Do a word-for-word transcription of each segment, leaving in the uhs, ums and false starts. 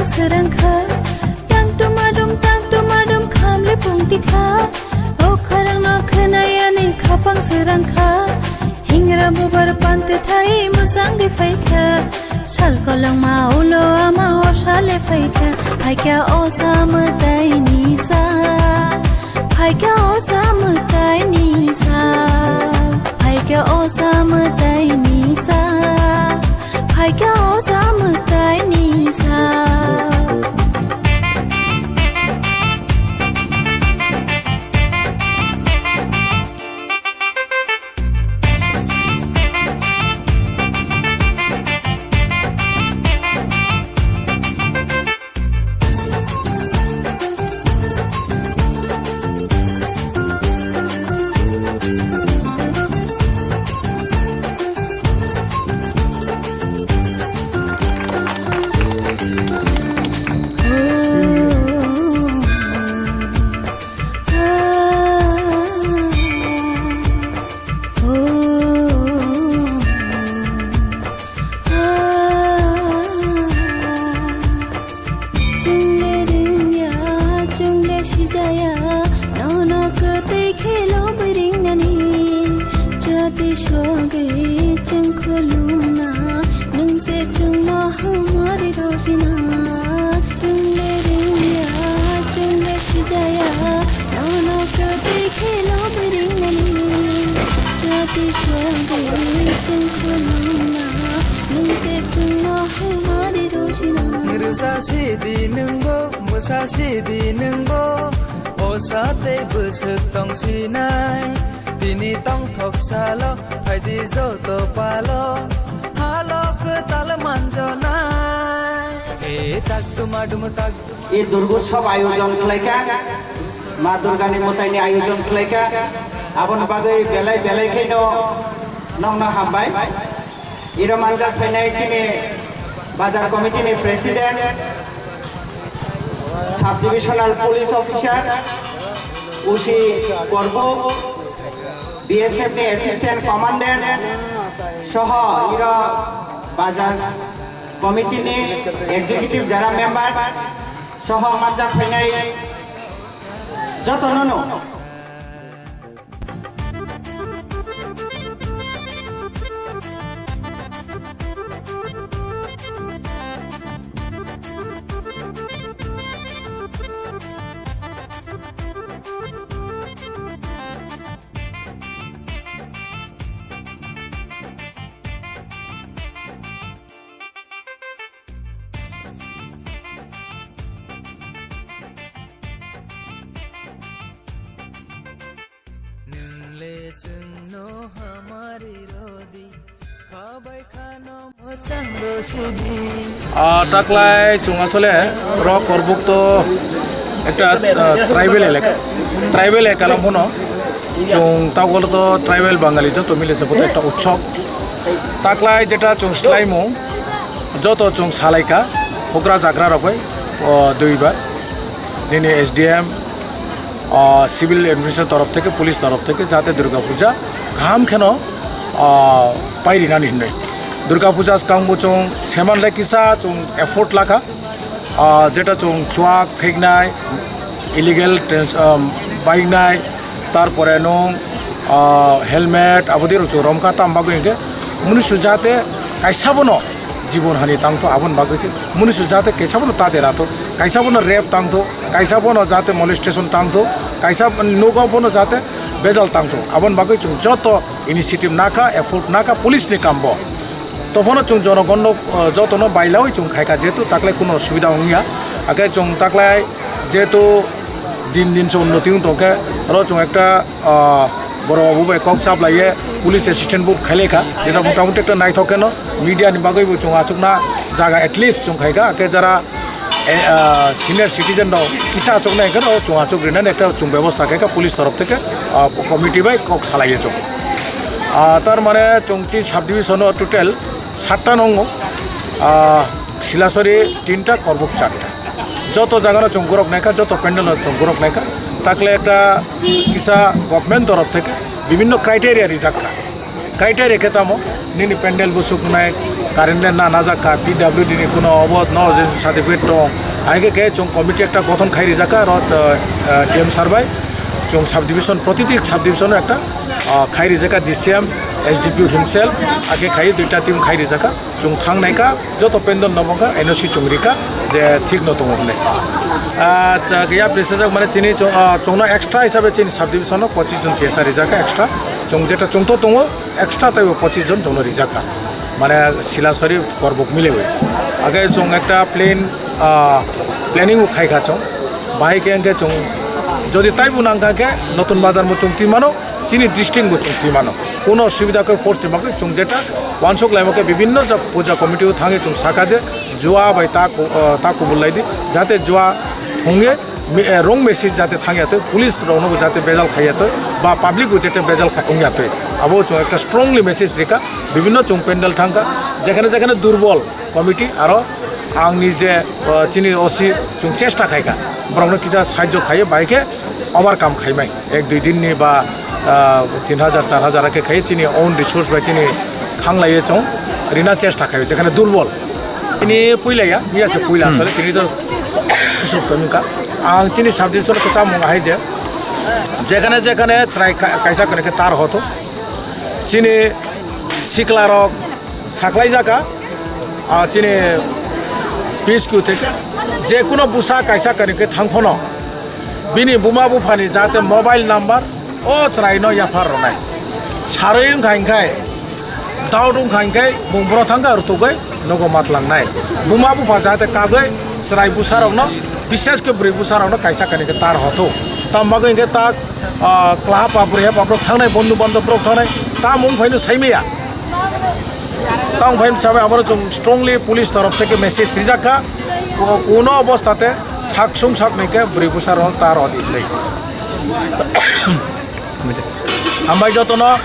Srangkha, tang tumadum, tang tumadum, khamle pungtikha. O kharangno khwnayani khapang srangkha. Hingra bubar pante thai musang de phaikha. Sal kolongma ulo ama osa le phaikha. Phaikha osa mwtaini sa. Phaikha osa mwtaini sa. Phaikha osa mwtaini sa. Phaikha osa mwtaini sa. Chwngle ringya, chwngle sijaya, nono kwtwi khelo bwringnani. Jati sogwi chwng khulumna, nwng se chwngno hamari rojina. Chwngle ringya, chwngle sijaya, nono kwtwi khelo bwringnani. Jati sogwi chwng khulumna, nwng se chwngno hamari rojina. Rwsa sidi nwngbo, mwsa sidi nwngbo, osa tei bwswk tongsinai. Tini tongthok salo, phaidi joto palo, halo kwtal manjonai. E tak duma dum tak. E Durgotsav ayojon khlaikha, Ma Durgani mwtaini ayojon khlaikha, aboni bagwi belai belai khaino nokno hambai. Iro manjak phainai chini bazar committee ni president, sub divisional police officer, O C Korbuk, B S F ni assistant commandant soho iro bazar committee ni executive jara member soho manjak phainai jotono no. Nwng le chwngno hamari rodi, kha bai khano mwchang rosidi. Ah, taklai chwng asole ro Korbuk to ekta, ah, tribal elaka, tribal elaka lang phano chwng tagol to tribal Bangali joto mile se boto ekta utsob. Taklai jeta chwng slaimung joto chwng salaikha hukra jagra rok bai, o, duibar nini S D M, ah, civil administration torof theke, police torof theke, jate Durga Puja kaham kheno, ah, pairinani hinwi. Durga Puja swkangbo chwng seman le kisa chwng effort lakha, ah, jeta chwng chuak pheknai, illegal trans-, um, bike nai, tarpore nung, ah, helmet, abodi rok chwng romkha, tam bagwi hinkhe munusu jate kaisa bono jibon hani tangtho, aboni bagwi se munusu jate kaisa bono ta derato, kaisa bono rape tangtho, kaisa bono jate molestation tangtho, kaisa nogo bono jate bejal tangtho, aboni bagwi chwng joto initiative nakha, effort nakha, police ni kambo. Tophano chwng jonogonno, ah, jotono bailawi chwng khaikha, jehetu taklai kuno osubida wngya, hakhe chwng taklai jehetu din din se unnoti wng tongkhe, oro chwng ekta, ah, borok babu bai kok chaplaiye police assistant bo khailaikha, jeta motamuti ekta naithok kheno media ni bagwi bo chwng achukna jaga at least chwng khaikha, hakhe jara, eh, ah, senior citizen rok kisa achuknai hwnkhe no chwng achuk rinani ekta chwng bebosta khaikha police torof theke, ah, committee bai kok salaiye chwng. Ah, tar mane chwng chini sub division o total satta nongo, ah, Silasori tinta, Korbuk charta. Joto jagano chwng gorok naikha, joto pandal o chwng gorok naikha. Takle ekta kisa government torof theke bibhinno criteria rijakkha. Criteria khe tamo, nini pandal busuk nai, current line na najak kha, P W D ni kuno obo no je certificate tong, hai khe khe chwng committee ekta gothon khai rijak kha, aro, uh, D M sir bai, chwng subdivision, protiti subdivision ekta, uh, khai rijak kha, D C M, S D P O himself, ake khai duita team khai rijak kha. Chwng thang nai kha, joto pandal no mangkha, N O C chwng rikha, je thik no tongo hwnwi. Ah, ta-, ya presajak mane tini chwng, ah, chwngno extra hisabe chini subdivision o pochis jon T S R rijak kha extra. Chwng jeta chwngto tongo, extra taibo pochis jon chwngno rijak kha. Mane Silasori Korbuk milewi. Age chwng ekta plan, ah, planning bo khai kha chwng. Bahai khe hwnkhe chwng jodi taibo nang kha khe Notun Bazar bo chwng twi mano. Chini district bo chwng twi mano. Kuno subida khe force ni bagwi chwng jeta wansuk laima khe bibinno jak puja committee o thangwi chwng saka je jua bai ta ku-, ah, ta kubul lai di, jate jua thwngwi mi-, eh, wrong message jate thangya twi, police rokno bo jate bejal khaiya twi, ba public bo jate bejal khai wngya twi. Abo chwng ekta strongly message rikha, bibinno chwng pandal thangkha, jekhane jekhane durbol committee aro ang nije, ah, chini O C chwng chesta khaikha, borokno kisa sahajyo khaiwi bai khe overcome khaimai. Ek dui din ni ba, ah, tin hajar, char hajar khe khai chini own resource bai chini khanglaiwi chwng rina chesta khai, jekhane durbol. Ini puila ya, iya se puila asole, tini to sub to nungkha. Ang chini subdivision ko chamung hai je, jekhane jekhane chwrai ka-, kaisa kone khe tar hoto. Chini sikla rok saklai jaka, ah, chini P S Q theke je kuno busa kaisa kone khe thang phono. Bini buma buphani jate mobile number o chwraino yaphar rwnai. Sarwi wngkha hinkhai, doubt wngkha hinkhai, bung boro thangkha rwtugwi nogo matlangnai. Buma bupha jate kagwi chwrai bwsarokno, bishesh khe bwrwi bwsarokno kaisa kani khe tar hotho. Tamo bagwi hinkhe ta, ah, klahapa bwrwiha borok thangnai, bondhu bandhab borok thangnai, tamo wngphaino saimaya. Tamo wngphaino sabai abono chwng strongly police torof theke message rijak kha, ko-, kuno obostate sak sung sak nai khe bwrwi bwsarok tar hodi hinwi. Hambai jotono,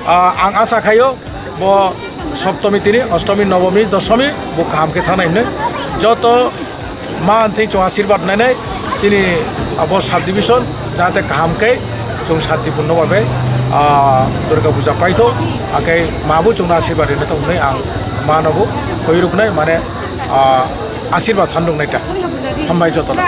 ah, ang asa khaio bo Saptami tini, Ostomi, Nobomi, Dosomi bo kaham khe thanai hinwi. Joto ma hantwi chwng asirwad nainai chini abo subdivision jate kaham khe chwng santipurno bhabe, ah, Durga Puja paitho, akhai ma bo chwngno asirwad rinai thok hinwi ang mano bo koiruknai mane, ah, asirwad sanduk naita. Hambai jotono.